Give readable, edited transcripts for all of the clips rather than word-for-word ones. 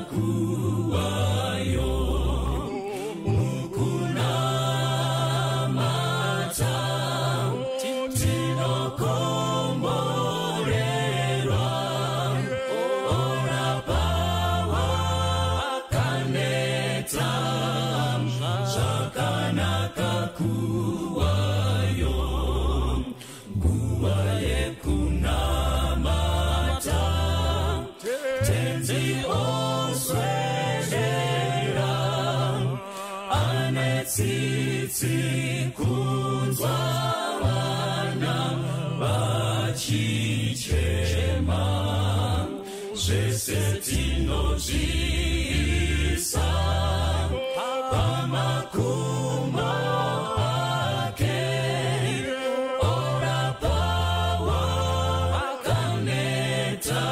Kuwayo mukunamata tinokomborerwa orapa wakaneta zvakanaka kuwayo nguva yekunamata tenzi oswedera ane tsitsi kunzwa vana vachichema zvese tinozviisa pamakumbo ake orapa wakaneta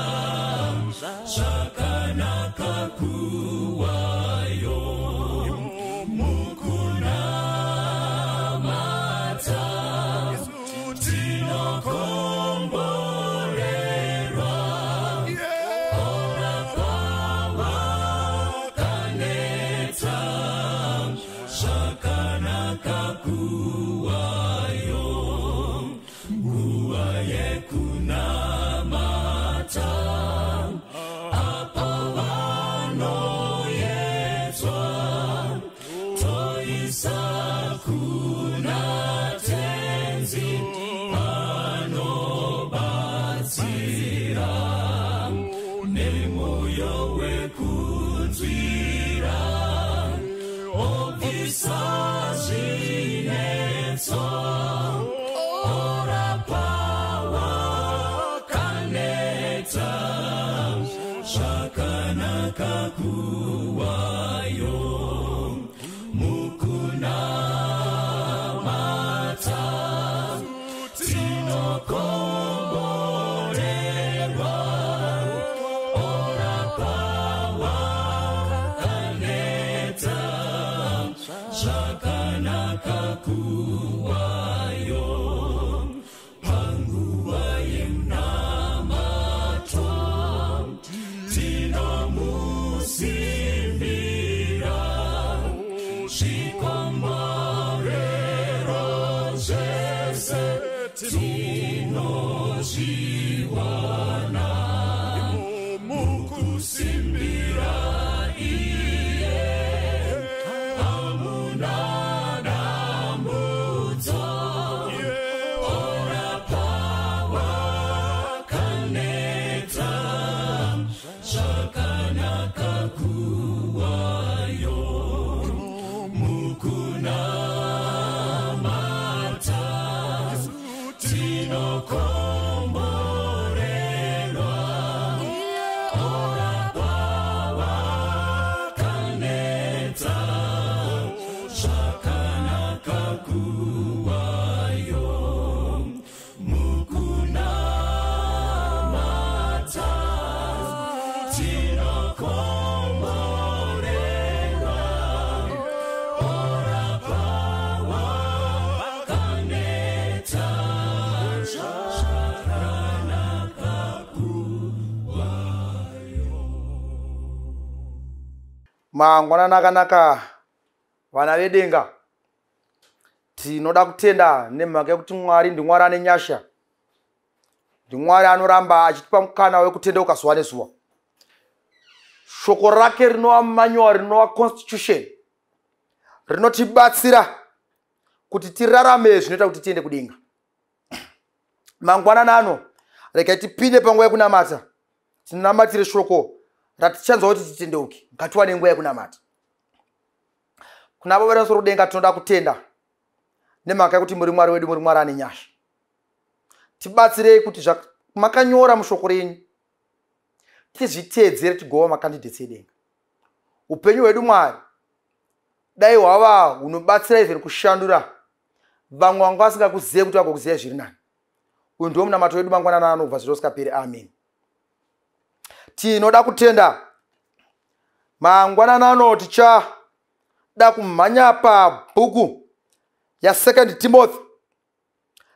zvakanaka kuwayo mukunamata tinokomborerwa orapa wakaneta zvakanaka kuwayo nguva yekunamata apo vanoyedzwa toisa kuna tenzi anobatsira nemwoyo wekunzwira obvisa zvinetso orapa wakaneta zvakanaka kuwayo mukunamata tinokomborerwa orapa wakaneta zvakanaka kuwayo panguva yemunamato tinomusimbira zvikomborero zvese tinozviwana mukusimbira iye hamuna dambudzo orapa wakaneta zvakanaka kuwayo mukunamata tinokomborerwa orapa wakaneta zvakanaka kuwayo mukunamata tinokomborerwa orapa wakaneta zvakanaka kuwayo. Mangwanani akanaka vana vedenga. Tinoda kutenda nemhaka yekuti Mwari ndiMwari ane nyasha. NdiMwari anoramba achitipa mukana wekutendeuka zuva nezuva. Shoko rake rinova manual, rinova constitution, rinotibatsira kuti tirarame zvinoita kuti tiende kudenga. Mangwanani ano regai tipinde panguva yekunamata, tinamatire shoko ratichanzwa kuti titendeuke. Ngatiwane nguva yekunamata. Kuna Baba vedu kudenga tinoda kutenda nemhaka yekuti muri Mwari wedu, muri Mwari ane nyasha. Tibatsirei kuti zvamakanyora mushoko renyu tizviteedzere tigova makandidates edenga. Upenyu hwedu Mwari dai hwava hunobatsira even kushandura vamwe vanga vasingakuzive kuti vagokuziva zviri nani. Uyu ndiwo munamato wedu mangwanani ano kubva zviro usikaperi. Amen. Tinoda kutenda mangwanani ano tichada kumhanya pabhuku ya2 Timothy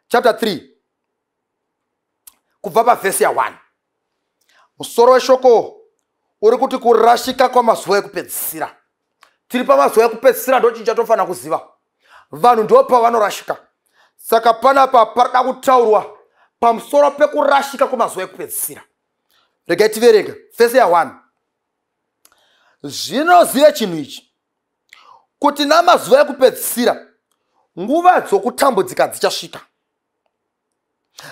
chapter 3 kubva pavhesi ya1. Musoro weshoko Uri kuti kurashika kwamazuva ekupedzisira. Tiri pamazuva ekupedzisira, ndochinhu chatofanira kuziva. Vanhu ndo pavanorashika. Saka panapa parida kutaurwa pamusoro pekurashika kwemazuva ekupedzisira. Regai tiverenge vhesi ya1. Zvinozive chinhu ichi, kuti namazuva ekupedzisira nguva dzokutambudzika dzichasvika,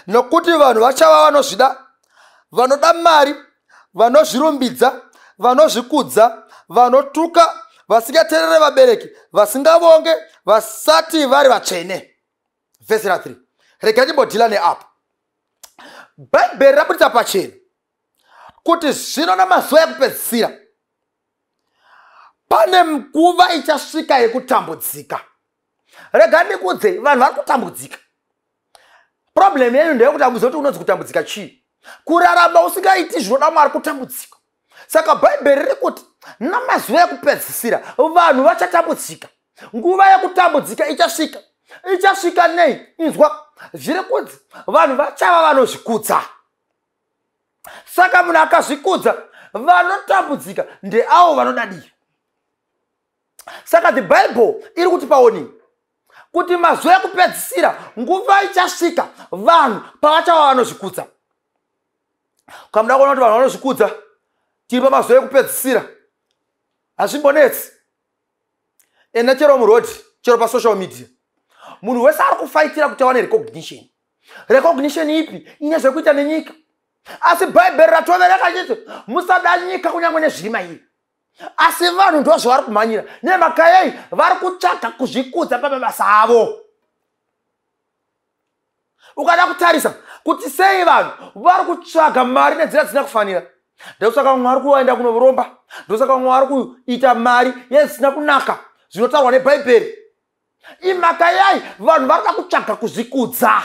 nokuti vanhu vachava vanozvida, vanoda mari, vanozvirumbidza, vanozvikudza, vanotuka, vasingateerere vabereki, vasingavonge, vasati vari vatsvene. Vhesi ra3, regai timbodhila neapo. Bhaibheri rabudisa pachena kuti zvino namazuva ekupedzisira pane nguva ichasvika yekutambudzika. Rega ndikudzei, vanhu vari kutambudzika. Problem yenyu ndeyekuti hamuzivi kuti unonzi kutambudzika chii. Kurarama usingaiti zvinoda Mwari kutambudzika. Saka Bhaibheri riri kuti namazuva ekupedzisira vanhu vachatambudzika, nguva yekutambudzika ichasvika. Ichasvika nei? Inzwa zviri kunzi vanhu vachava vanozvikudza. Saka munhu akazvikudza, vanotambudzika ndeavo vanodadira. Saka the Bible iri kuti paonini kuti mazuva ekupedzisira nguva ichasvika vanhu pavachava vanozvikudza. Ukamuda kuona kuti vanhu vanozvikudza, tiri pamazuva ekupedzisira, hazvimbonetsi. Enda chero murodhi, chero pasocial media, munhu wese ari kufaitira kuti awane recognition. Recognition ipi? Ine zvekuita nenyika. Asi Bhaibheri ratovereka chiti musada nyika kunyange nezviri mairi, asi vanhu ndo zvavari kumhanyira. Nemhaka yei? Vari kutsvaga kuzvikudza pamabasa avo. Ukada kutarisa kuti sei vanhu vari kutsvaga mari nenzira dzisina kufanira, ndosaka vamwe vari kuenda kunoromba, ndosaka vamwe vari kuita mari yezisina kunaka zvinotaurwa neBhaibheri. Imhaka yai? Vanhu vari kuda kutsvaga kuzvikudza.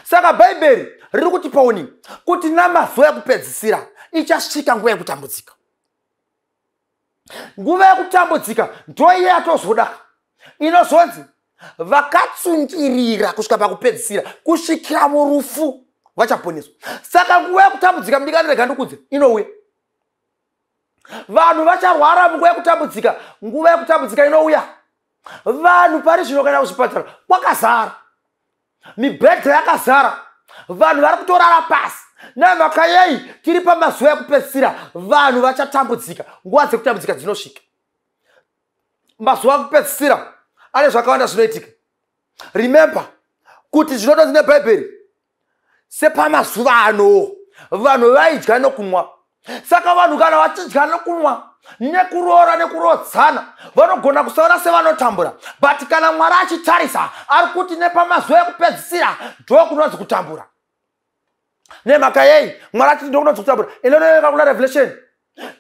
Saka Bhaibheri riri kuti paoni kuti namazuva ekupedzisira ichasvika nguva yekutambudzika. Nguva yekutambudzika ndoiye yatozoda inozonzi vakatsungirira kusvika pakupedzisira, kusvikira murufu, vachaponeswa. Saka nguva yekutambudzika, mudikani, rega ndikudze, inouya. Vanhu vacharwara munguva yekutambudzika. Nguva yekutambudzika inouya. Vanhu pari zvino kuenda kuzvipatara kwakazara, mibhedha yakazara, vanhu vari kutorara pasi. Nemhaka yei? Tiri pamazuva ekupedzisira, vanhu vachatambudzika. Nguva dzekutambudzika dzinosvika. Mazuva ekupedzisira ane zvakawanda zvinoitika. Remember kuti zvinotonzi neBhaibheri, sepamazuva ano vanhu vaidya nokunwa. Saka vanhu kana vachidya nokunwa, nekuroora nekurodzana, vanogona kusaona sevanotambura, but kana Mwari achitarisa, ari kuti nepamazuva ekupedzisira ndokunonzi kutambura. Nemhaka yei Mwari achiti ndokunonzi kutambura? Inonoeka kuna Revelation,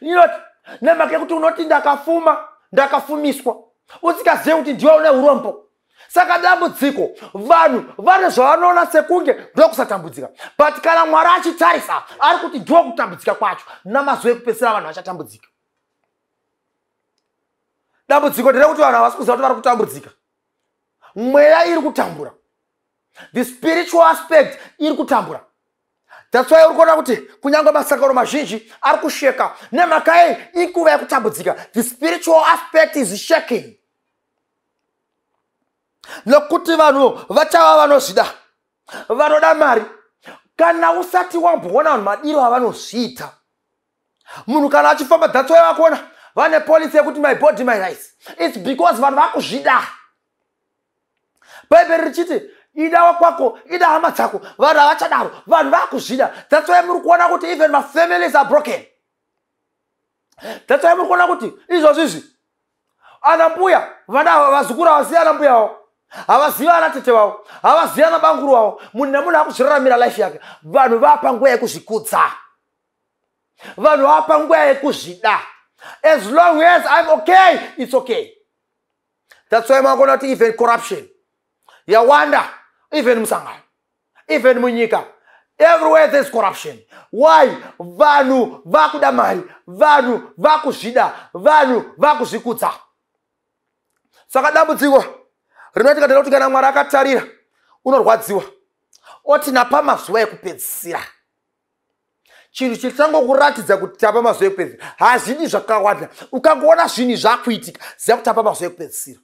inoti nemhaka yekuti unoti ndakafuma, ndakafumiswa, usingazivi kuti ndiwe une urombo. Saka dambudziko, vanhu vane zvavanoona sekunge ndokusatambudzika, but kana Mwari achitarisa, ari kuti ndo kutambudzika kwacho. Namazuva ekupedzisira vanhu vachatambudzika. Dambudziko nderekuti vanhu havasi kuziva kuti vari kutambudzika. Mweya iri kutambura, the spiritual aspect iri kutambura. That's why uri kuona kuti kunyange masangano mazhinji ari kusheka. Nemhaka yei? Inguva yekutambudzika. The spiritual aspect is shaking, nokuti vanhu vachava vanozvida, vanoda mari. Kana usati wamboona vanhu madiro avanozviita, munhu kana achifamba, that's why vakuona vane policy yekuti "My body, my rights." It's because vanhu vakuzvida. Bhaibheri richiti ida wakwako, ida hama dzako, vanhu havachadaro. Vanhu vakuzvida. That's why muri kuona kuti even mafamilies are broken. That's why muri kuona kuti izvozvo izvi ana mbuya vana vazukuru havazivi ana mbuya vavo, havazivi ana tete vavo, havazivi ana banguru vavo. Munhu nemunhu akuzviraramira life yake. Vanhu vapa nguva yekuzvikudza, vanhu vapa nguva yekuzvida. As long as I'm okay, it's okay. That's why makuona kuti even corruption yawanda, even musangano, even munyika, everywhere there's corruption. Why? Vanhu vakuda mari, vanhu vakuzvida, vanhu vakuzvikudza. Saka dambudziko rinoitika nderekuti kana Mwari akatarira, unorwadziwa, oti napamazuva ekupedzisira. Chinhu chichangokuratidza kuti tapa mazuva ekupedzisira, hazvidi zvakawanda. Ukangoona zvinhu zvakuitika, ziva kuti tapa mazuva ekupedzisira.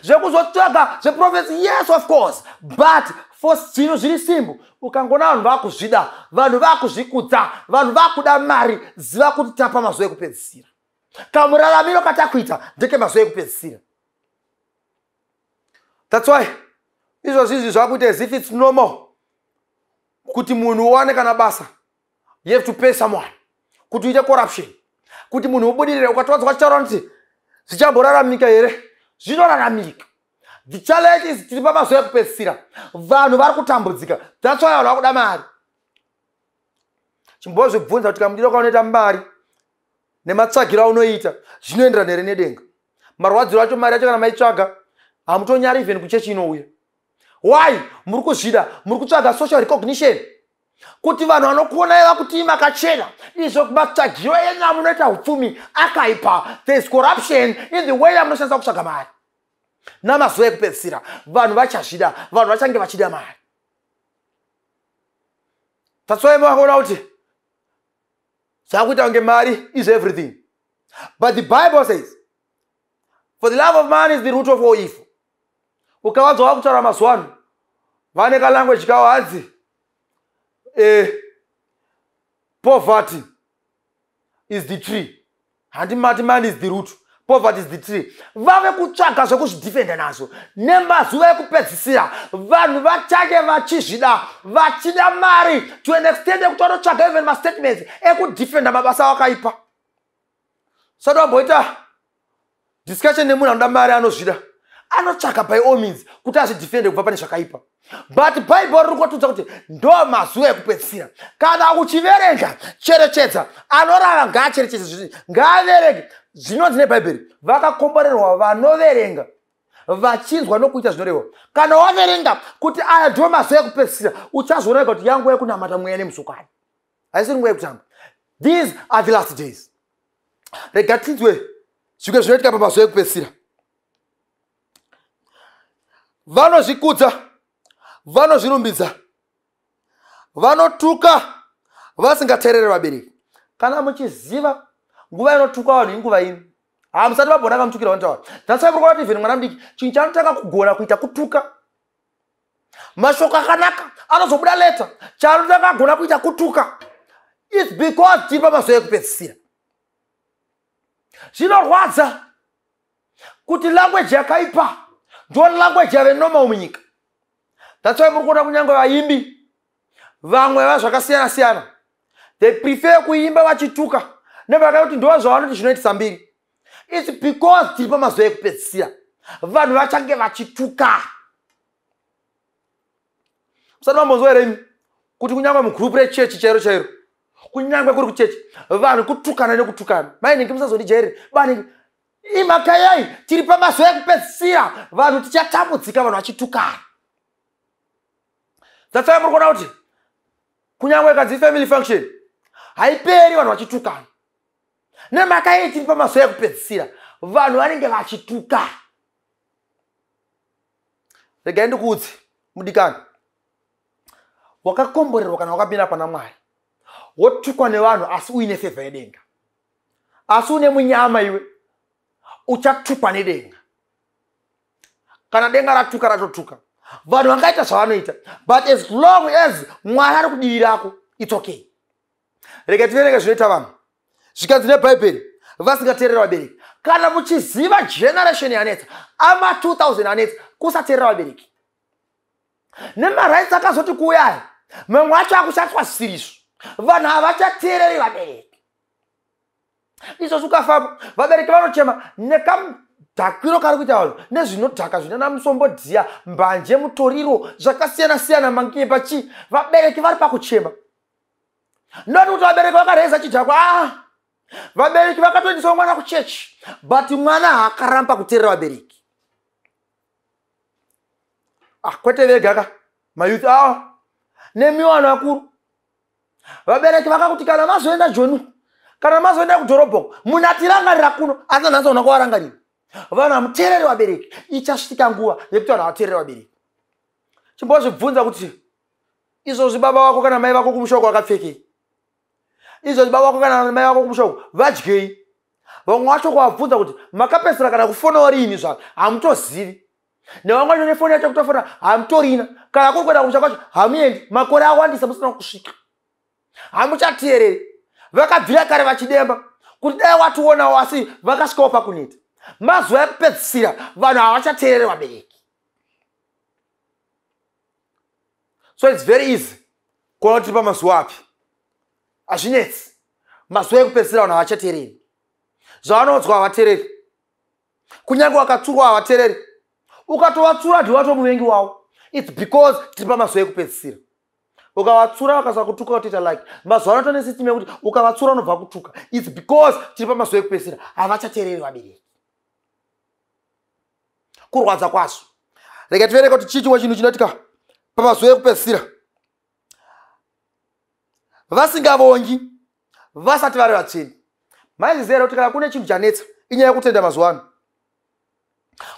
Zvekuzotsvaga zveprophecy, yes, of course, but for zvinhu zviri simple, ukangoona vanhu vakuzvida, vanhu vakuzvikudza, vanhu vakuda mari, ziva kuti tapa mazuva ekupedzisira. Kamuraramiro katakuita ndekemazuva ekupedzisira. That's why izvozvi izvi zvakuita as if it's normal kuti munhu uwane kana basa, you have to pay someone kuti uite corruption kuti munhu ubudirire. Ukatowanzwa vachitaura kuti zvichamboraramika here, zvinoraramika. The challenge is tiri pamazuva ekupedzisira, vanhu vari kutambudzika. That's why vanhu vakuda mari. Chimbozvibvunza kuti kamudiro kaunoita mari nematsvagiro aunoita zvinoenderana here nedenga? Marwadziro acho, mari yacho kana maitsvaga, hamutonyari even kuchechi inouya. Why muri kuzvida? Muri kutsvaga social recognition kuti vanhu vanokuonai vakutii makachena. Izvo matsvagiro enyu amunoita upfumi akaipa. There is corruption in the way yamunoshandisa kutsvaga mari. Namazuva ekupedzisira vanhu vachazvida, vanhu vachange vachida mari. That's why makaona kuti zvakuita kunge mari is everything. But the Bible says, "For the love of money is the root of all evil." Ukavanzwa vakutaura mazuva ano, vane kalanguage kavo, hanzi poverty is the tree. Handimati money is the root, poverty is the tree. Vave kutsvaga zvekuzvidefenda nazvo. Nemazuva ekupedzisira vanhu vachange vachizvida, vachida mari to an extent yekuti vanotsvaga even mastatements ekudefenda mabasa akaipa. Sati wamboita discussion nemunhu anoda mari, anozvida, anotsvaka by all means kuti azvidefende kubva pane zvakaipa. But Bhaibheri riri kutudza kuti ndo mazuva ekupedzisira. Kana uchiverenga, cherechedza. Anorava ngaacherechedze zvinhu, ngaaverenge zvinonzi neBhaibheri. Vakakomborerwa vanoverenga, vachinzwa nokuita zvinorehwa. Kana waverenga kuti aya ndo mazuva ekupedzisira, uchazoona kuti yanguva yekunamata mweya nemusokani, haisiri nguva yekutamba. These are the last days. Rega tinzwe zvimwe zvinoitika pamazuva ekupedzisira. Vanozvikudza, vanozvirumbidza, vanotuka, vasingateereri vabereki. Kana muchiziva nguva inotukwa vanhu, inguva ino. Hamusati vabona kamutukira vanotaura. That's why muri kuona kuti even mwana mudiki, chinhu chaanotanga kugona kuita kutuka. Mashoko akanaka anozobuda later. Chaanotanga agona kuita kutuka. It's because tiri pamazuva ekupedzisira. Zvinorwadza kuti language yakaipa ndo language yave normal munyika. That's why muri kuona kunyange vaimbi vamwe vazvakasiyana siyana, they prefer kuimba vachituka nemhaka yekuti ndo zvavanoti zvinoitisa mbiri. It's because tiri pamazuva ekupedzisira, vanhu vachange vachituka. Musati mambonzwa here imi kuti kunyange mugroup rechechi chairo chairo, kunyange kuri kuchechi, vanhu kutukana nekutukana, "Mainingi, musazondijairire banhingi"? Imhaka yei? Tiri pamazuva ekupedzisira, vanhu tichatambudzika, vanhu vachitukana. That's why muri kuona kuti kunyange ikanzi family function, haiperi vanhu vachitukana. Nemhaka yei? Tiri pamazuva ekupedzisira, vanhu vanenge vachituka. Regai ndikuudze, mudikani, wakakomborerwa kana wakapinda pana Mwari, wotukwa nevanhu asi uine favour yedenga. Asi une munyama iwe, uchatukwa nedenga. Kana denga ratuka, ratotuka. Vanhu vangaita zvavanoita, but as long as Mwari ari kudivi rako, it's okay. Rega tiverenge zvinoita vanhu. Zvikanzi neBhaibheri, vasingateerera vabereki. Kana muchiziva generation yanetsa, ama 2000 anetsa, kusateerera vabereki nemarights akazoti kuuyaya, mamwe acho akushandiswa zvisiriso. Vanhu havachateereri vabereki. Izvozvi ukafamba, vabereki vanochema nekamudhakiro kari kuita vanhu nezvinodhaka zvinana musombodhiya, mbanje, mutoriro, zvakasiyana siyana, mangiye pachi. Vabereki vari pakuchema, noti kuti vabereki vakareza chidhakwa. A ah, vabereki vakatoendeswa mwana kuchechi, but mwana haakaramba kuteerera vabereki. Ah, kwete vega ka mayouth awa, nemi vanhu vakuru. Vabereki vakakuti kana mazoenda Joni, kana mazoenda kudhorobhoko, munatirangarira kuno. Asi nhasi una kuvarangarira. Vanhu hamuteereri vabereki. Ichasvika nguva yekuti vanhu havateereri vabereki. Chimbozvibvunza kuti izvozvi baba vako kana mai vako kumushoko vakapfekei? Izvozvi baba vako kana mai vako kumusha uku vadyei. Vamwe vacho kuvabvunza kuti makapedzisira kana kufonawo riini zvako hamutozivi. Nevamwe vacho nefoni yacho kutofona hamutorina. Kana kuri kuenda kumusha kwacho hamuendi. Makore awandisa musina kusvika. Hamuchateereri. Vakabvira kare vachidemba kuti dai wationawo asi vakasvikawo pakuneta. Mazuva ekupedzisira vanhu havachateereri vabereki. So it's very easy kuona kuti tiri pamazuva api. Hazvinetsi. Mazuva ekupedzisira vanhu havachateereri. Zvavanonzwa havateereri. Kunyange vakatsurwa havateereri. Ukatovatsura ndiwe watova muvengi wavo. It's because tiri pamazuva ekupedzisira. Ukavatsura vakasakutuka utoita like. Mazuva ano tone system yekuti ukavatsura unobva kutuka. It's because tiri pamazuva ekupedzisira. Havachateereri vabereki. Kurwadza kwazvo. Rega tivereke kuti chii chimwe chinhu chinoitika pamazuva ekupedzisira. Vasingavongi vasati vari vatsvene. Maizviziva here kuti kana kune chinhu chanetsa inyaya yekutenda mazuva ano.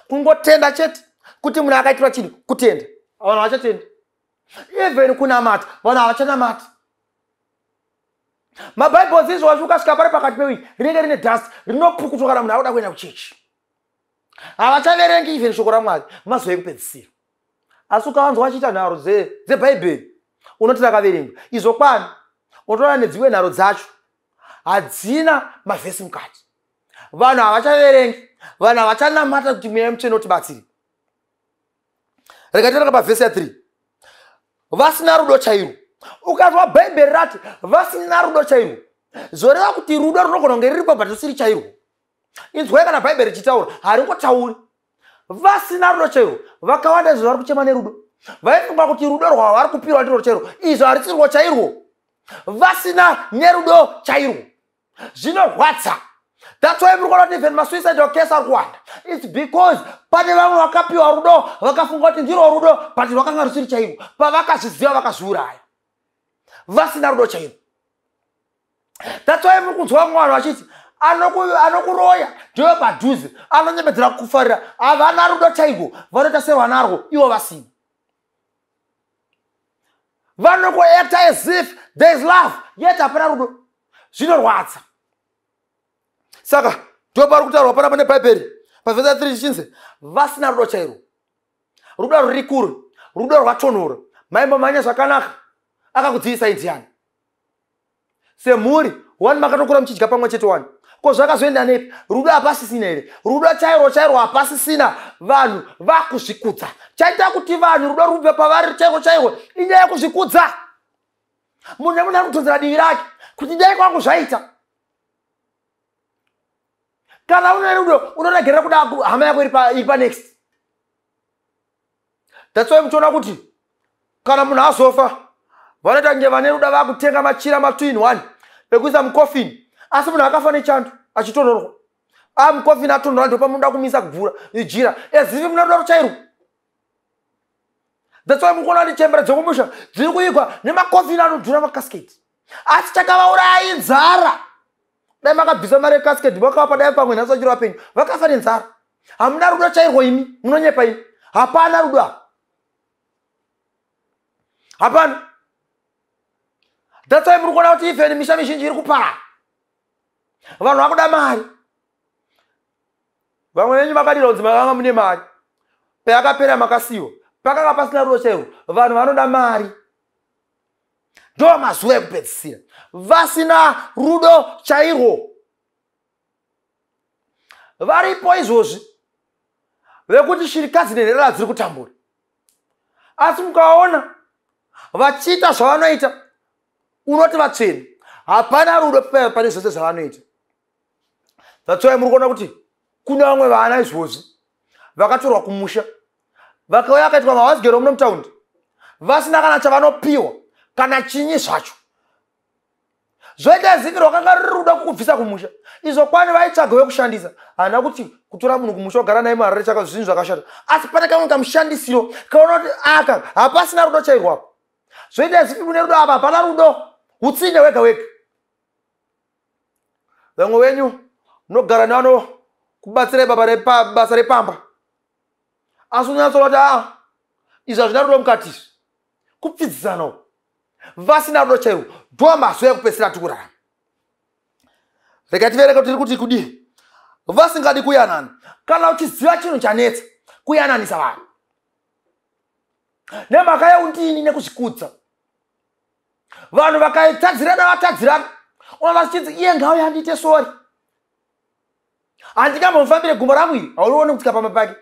Kungotenda chete kuti munhu akaitirwa chinhu kutenda. Vanhu havachatenda. Even kunamata vanhu havachanamata. MaBibles izvo wacho ukasvika pari pakati pewiki rinenge rine dust rinopukutwa kana munhu akuda kuenda kuchechi. Havachaverengi even shoko raMwari mazuva ekupedzisira. Asi ukavanzwa vachiita nharo dzeBhaibheri unoti rakaverengwa. Izvo kwani unotoona nedzimwe nharo dzacho hadzina mavhesi mukati. Vanhu havachaverengi, vanhu havachanamata kuti mweya mutsvene utibatsire. Rega tiverenge pavhesi ya 3. Vasina rudo chairwo. Ukanzwa Bhaibheri rati vasina rudo chairwo, zvoreva kuti rudo runogona kunge riripo but rusiri chairwo. Inzwai kana Bhaibheri richitaura, haringotauri. Vasina rudo chairwo. Vakawanda izvo vari kuchema nerudo. Vaifunga kuti rudo rwavo vari kupirwa ndirwo chairwo. Izvo harisirwo chairwo. Vasina nerudo chairwo. Zvinorwadza. That's why muri kuona kuti even masuicidal case ari kuwanda. It's because pane vamwe vakapiwa rudo vakafunga kuti ndirwo rudo but rwakanga rusiri chairwo. Pavakazviziva vakazviuraya. Vasina rudo chairwo. That's why muri kunzwa vamwe vanhu vachiti anokuroya ndiwe padhuze, anonyembedzera kukufarira. Havana rudo chairwo, vanoita sevanarwo ivo vasina. Vanokuacta as if there is love yet hapana rudo. Zvinorwadza. Saka ndipo pari kutaurwa panapa neBhaibheri pavhesi ya 3 zvichinzi vasina rudo chairwo. Rudo ruri kure, rudo rwatonhora. Maimbomhanya zvakanaka, akakudzivisai ndiani? Semhuri wani makatokura muchidya pamwe chete wani. Ko zvakazoenda nepi? Rudo hapasisina here? Rudo chairwo chairwo hapasisina. Vanhu vakuzvikudza. Chaita kuti vanhu rudo rubve pavari chairwo chairwo inyaya yekuzvikudza. Munhu nemunhu ari kutonzera divi rake kuti dai kwangu zvaita. Kana une rudo unoregerera kuda hama yako iri pa next. That's why muchiona kuti kana munhu azofa vanoita kunge vane rudo vakutenga machira ma 2 in 1 ekuisa mukofini, asi munhu akafa nechando achitonhorwa. Mukofini atonhora ndipo pamunoda kumisa kubvura jira ezivi mune rudo chairwo. That's why mukuona kuti chembere dzekumusha dziri kuigwa nemakofini anodhura makasket. Asi chakavauraya inzara. Dai makabvisa mari yekasket vakavapa dai pamwe nhasi vachiri vapenyu. Vakafa nenzara. Hamuna rudo chairwo imi, munonyepa imi. Hapana rudo apa. Hapana. That's why muri kuona kuti even misha mizhinji iri kuparara. Vanhu vakuda mari. Vamwe venyu makadira kunzi makanga mune mari. Payakapera makasiyiwa. Pakanga pasina rudo chairwo. Vanhu vanoda mari. Ndo mazuva ekupedzisira. Vasina rudo chairwo. Varipo izvozvi vekuti shirikadzi nenherera dziri kutambura. Asi mukaona vachiita zvavanoita unoti vatsvene. Hapana rudo pane zvose zvavanoita. That's why muri kuona kuti kune vamwe vana izvozvi vakatorwa kumusha vakauya vakaitwa mahousigirl muno mutaundi vasina kana chavanopiwa kana chinyi zvacho. Zvoita zivi rwakanga ruri rudo kukubvisa kumusha. Izvo kwani vaitsvaga wekushandisa. Haana kuti kutora munhu kumusha kugara naye muHarare chaka zvinhu zvakashata. Asi pane kamwe kamushandisiro kaona kuti aka hapasina rudo chairwo apa. Zvoita zivi mune rudo apa hapana rudo. Utsinye wega wega. Vamwe venyu munogara nevano kubatsirai basa repamba. Asi unonyatsoona kuti izvi hazvina rudo mukati izvi. Kupfidzana uku. Vasina rudo chairwo. Ndo mazuva ekupedzisira tiri kurarama. Rega tivereke kuti tiri kuti kudii. Vasingadi kuyanana. Kana uchiziva chinhu chanetsa, kuyananisa vanhu. Nemhaka yeundini nekuzvikudza. Vanhu vakaitadzirana vatadzirana. Unova zvichinzi iye ngauye andiite sorry. Handingambomufambire gumbo rangu iri, haurione kutsika pamba pake.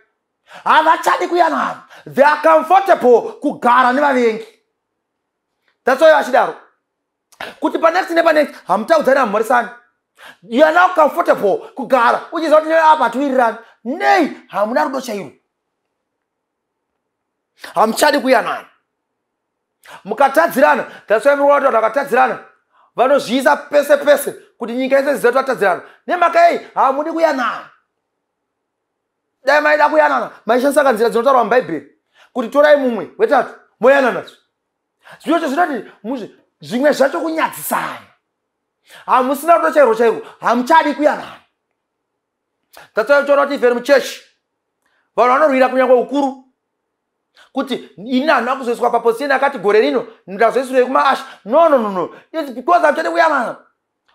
Havachadi kuyanana. They are comfortable kugara nevavengi. That's why vachidaro. Kuti panext nepanext hamutaudzani, hamumhoresani. You are now comfortable kugara uchiziva kuti apa hatiwirirani. Nei? Hamuna rudo chairwo. Hamuchadi kuyanana. Mukatadzirana, that's why muri kuona kuti vakatadzirana vanozviisa pese pese kuti nyika yese zive kuti vatadzirana. Nemhaka yei? Hamudi kuyanana. Dai maida kuyanana, maishandisa kanzira dzinotaurwa muBhaibheri kuti torai mumwe wetatu moyanana. Zvinocho zvinoti zvimwe zvacho kunyadzisana. Hamusina rudo chairwo chairwo, hamuchadi kuyanana. That's why uchiona kuti even muchechi vanhu vanorwira kunyange ukuru kuti ini handina kuzoiswa paposition akati gore rino ndazoisirwei kumaasha. No, no, no, no, it's because hamuchadi kuyanana.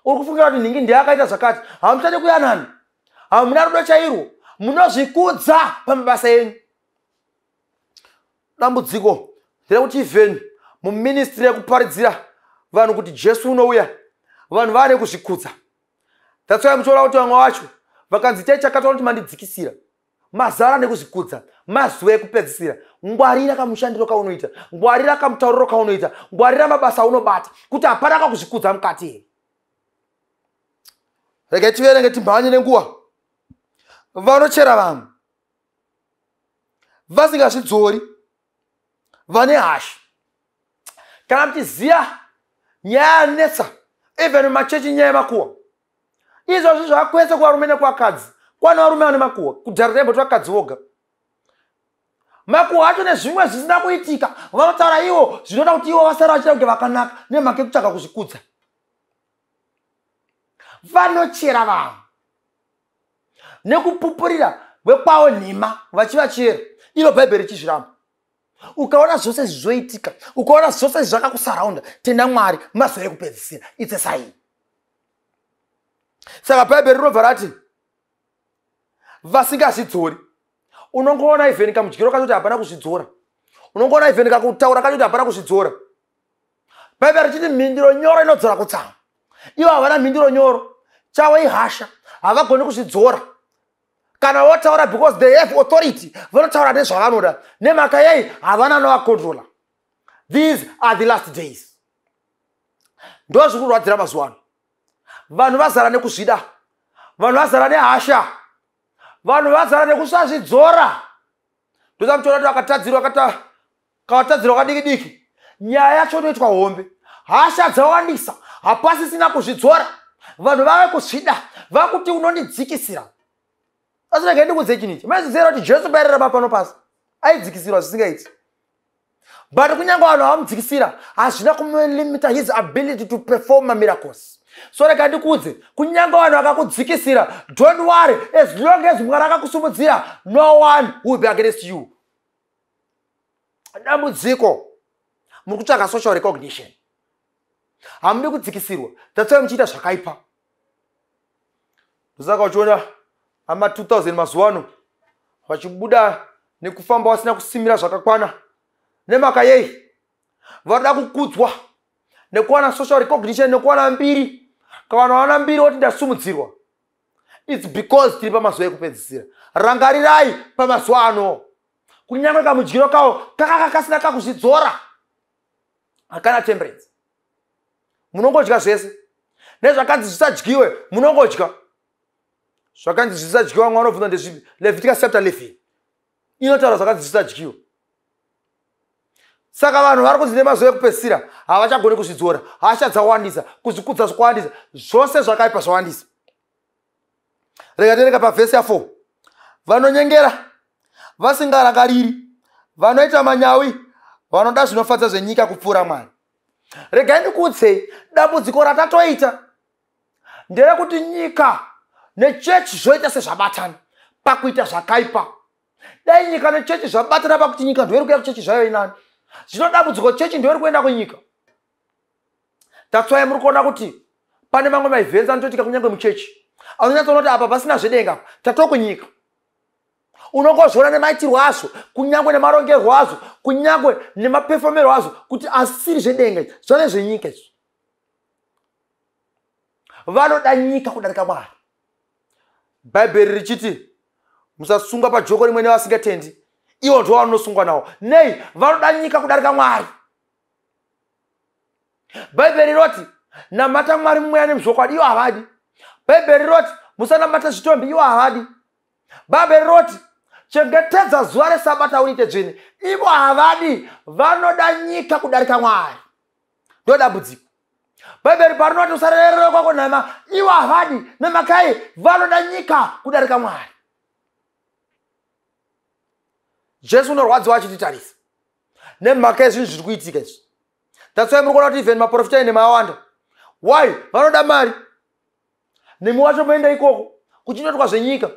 Uri kufungira kuti nhingi ndiye akaita zvakati. Hamuchadi kuyanana, hamuna rudo chairwo, munozvikudza pamabasa enyu. Dambudziko nderekuti even muministry yekuparidzira vanhu kuti Jesu unouya, vanhu vane kuzvikudza. That's why muchiona kuti vamwe vacho vakanzi itai chakati vanoti mandidzikisira. Mazara nekuzvikudza. Mazuva ekupedzisira. Ngwarira kamushandiro kaunoita, ngwarira kamutauriro kaunoita, ngwarira mabasa aunobata kuti hapana kakuzvikudza mukati here. Regai tiverenge timhanye nenguva. Vanochera vamwe vasingazvidzori, vane hasha. Kana muchiziva nyaya yanetsa even mumachechi, nyaya yemakuhwa. Izvozvi zvakwese kuvarume nekuvakadzi. Kwane varume vane makuhwa. Kudhara taimboti vakadzi voga. Makuhwa acho nezvimwe zvisina kuitika vanotaura ivo, zvinoda kuti ivo vasara vachida kunge vakanaka nemhaka yekutsvaga kuzvikudza. Vanochera vanhu nekupupurira vekwavo nhema vachivachera, iro Bhaibheri richizviramba. Ukaona zvose izvi zvoitika, ukaona zvose izvi zvakakusaraunda, tenda Mwari, mazuva ekupedzisira. It's a sign. Saka Bhaibheri rinobva rati vasingazvidzori. Unongoona even kamudyiro kacho kuti hapana kuzvidzora. Unongoona even kakutaura kacho kuti hapana kuzvidzora. Bhaibheri richiti mhinduro nyoro inodzora kutsamwa. Ivo havana mhinduro nyoro, chavo ihasha, havagoni kuzvidzora. Kana votaura, because they have authority, vanotaura nezvavanoda. Nemhaka yei? Havana anovakontrola. These are the last days. Ndo zviri kurwadzira mazuva ano. Vanhu vazara nekuzvida, vanhu vazara nehasha, vanhu vazara nekusazvidzora. Ndosamuchiona kuti vakatadzirwa kavatadzirwa kadiki diki, nyaya yacho inoitwa hombe. Hasha dzawandisa, hapasisina kuzvidzora. Vanhu vave kuzvida, vakuti unondidzikisira. Asi regai ndikuudze chinhu ichi. Maizviziva kuti Jesu pairarama pano pasi aidzikisirwa zvisingaiti? But kunyange vanhu vavamudzikisira, hazvina kumulimita his ability to perform mamiracles. So rega ndikuudze, kunyange vanhu vakakudzikisira, don't worry. As long as Mwari akakusumudzira, no one will be against you. Dambudziko, muri kutsvaga social recognition, hamudi kudzikisirwa. That's why muchiita zvakaipa. Saka uchiona ama 2000 mazuva ano vachibuda nekufamba vasina kusimira zvakakwana, nemhaka yei? Vanoda kukudzwa nekuwana social recognition nekuwana mbiri. Kana wana mbiri woti ndasumudzirwa. It's because tiri pamazuva ekupedzisira. Rangarirai, pamazuva ano, kunyange kamudyiro kavo kakaka kasina kakuzvidzora, hakana temperance. Munongodya zvese nezvakanzi zvisadyiwe. Munongodya zvakanzi zvisadyiwa. Vamwe vanobvunza, ndezvipi? Leviticus chapter 11 inotaura zvakanzi zvisadyiwe. Saka vanhu vari kunzi nemazuva ekupedzisira havachagoni kuzvidzora. Hasha dzawandisa, kuzvikudza zvakawandisa, zvose zvakaipa zvawandisa. Rega tereka pavhesi ya4. Vanonyengera, vasingarangariri, vanoita manyawi, vanoda zvinofadza zvenyika kupfuura Mwari. Regai ndikuudzei, dambudziko ratatoita nderekuti nyika nechechi zvoita sezvabatana pakuita zvakaipa. Dai nyika nechechi zvabatana pakuti nyika ndoiri kuya kuchechi zvayo inani. Zvino dambudziko, chechi ndoiri kuenda kunyika. That's why muri kuona kuti Pane mamwe maevents anotoitika kunyange muchechi, anonyatsoona kuti apa pasina zvedenga, apa tatokunyika. Unongozviona nemaitirwo azvo, kunyange nemarongerwo azvo, kunyange nemapefomero azvo, kuti asiri zvedenga, izvi zvave zvenyika izvi. Vanoda nyika kudarika Mwari. Bhaibheri richiti musasungwa pajoko rimwe nevasingatendi, ivo ndo vanosungwa nawo. Nei? Vanoda nyika kudarika Mwari. Bhaibheri roti namata Mwari mumweya nemuzvokwadi, ivo havadi. Bhaibheri roti musanamata zvitombi, ivo havadi. Bhaibheri roti chengetedza zuva resabata uriite dzvene, ivo havadi. Vanoda nyika kudarika Mwari. Ndo dambudziko. Bhaibheri parinoti usarerere kwako nhema, ivo havadi. Nemakai? Vanoda nyika kudarika Mwari. Jesu unorwadziwa achititarisa nemhaka yezvinhu zviri kuitika izvi. That's why muri kuona kuti even maprofita enhema awanda. Why? Vanoda mari. Nemi wacho moenda ikoko kuchinoitwa zvenyika.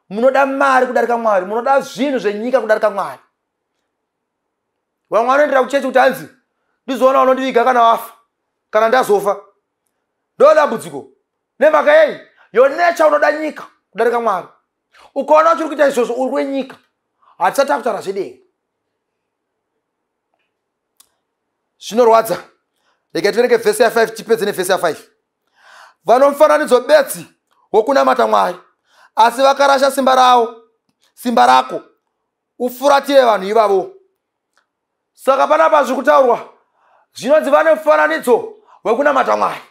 Munoda mari kudarika Mwari, munoda zvinhu zvenyika kudarika Mwari. Vamwe vanoendera kuchechi kuti hanzi ndizoona vanondiviga kana wafa, kana ndazofa. Ndo dambudziko. Nemhaka yei? Your nature unoda nyika kudarika Mwari. Ukaona uchiri kuita izvozvo, uri wenyika. Hatisati takutaura zvedenga. Zvinorwadza. Rega tiverenge vhesi ya5, tipedze nevhesi ya5. Vanomufananidzo bedzi wokunamata Mwari, asi vakarasha simba ravo, simba rako. Ufuratire vanhu ivavo. Saka panapa zviri kutaurwa zvinonzi vane mufananidzo wekunamata Mwari.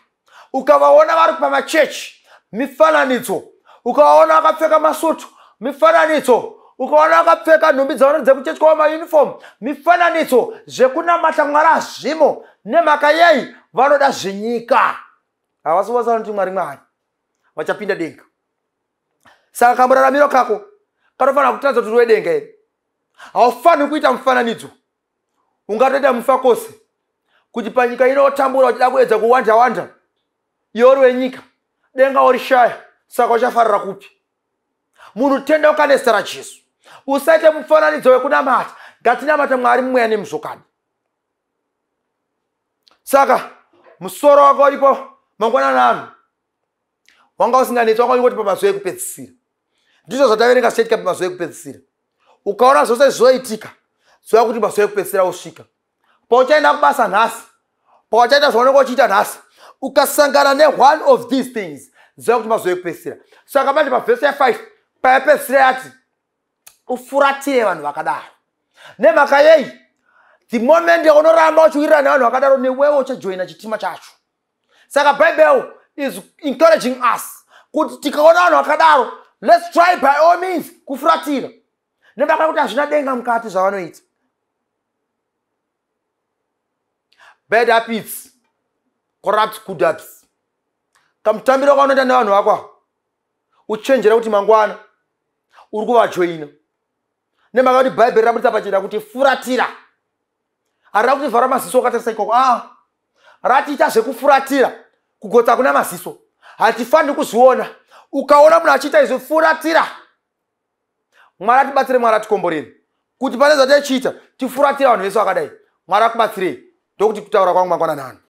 Ukavaona vari pamachechi, mifananidzo. Ukavaona vakapfeka masutu, mifananidzo. Ukaona vakapfeka nhumbi dzavano dzekuchechi kwavo, mauniform, mifananidzo. Zvekunamata Mwari hazvimo. Nemhaka yei? Vanoda zvenyika. Havasi vose vanoti Mwari Mwari vachapinda denga. Saka kamuraramiro kako kanofanira kutaridza kuti uri wedenga here. Haufaniri kuita mufananidzo. Ungatoita mufakose kuti panyika ino otambura uchida kuedza kuwanda wanda, iwe uri wenyika, denga urishaya, saka uchafarira kupi? Munhu tendeuka nezita raJesu. Usaite mufananidzo wekunamata. Ngatinamate Mwari mumweya nemuzvokadi. Saka musoro wako uripo mangwanani ano wanga usinganetsi, wanga ungoti pamazuva ekupedzisira. Ndizvo zvataverenga zvichaitika pamazuva ekupedzisira. Ukaona zvose zvoitika, ziva kuti mazuva ekupedzisira osvika. Pauchaenda kubasa nhasi, pauchaita zvaunenge uchiita nhasi, ukasangana neone of these things, ziva kuti mazuva ekupedzisira. Saka manje pavhesi ya5 payapedzisira yati ufuratire vanhu vakadaro. Nemhaka yei? The moment unoramba uchiwirirana nevanhu vakadaro, newewo uchajoina chitima chacho. Saka Bible is encouraging us kuti tikaona vanhu vakadaro, let's try by all means kufuratira, nemhaka yekuti hazvina denga mukati zvavanoita. Bad habits corrupt good habits. Kamutambiro kaunoita nevanhu vako, uchenjera kuti mangwana uri kuvajoina, nemhaka kuti Bhaibheri rabudisa pachena kuti furatira. Harina kuti vhara maziso ukatarisa ikoko. A ratiita zvekufuratira. Kugotsa kuna maziso, hatifaniri kuzviona. Ukaona munhu achiita izvi, furatira. Mwari atibatsire, Mwari atikomborere kuti pane zvatichiita tifuratira vanhu vese vakadai. Mwari akubatsirei. Ndokuti kutaura kwangu mangwanani ano.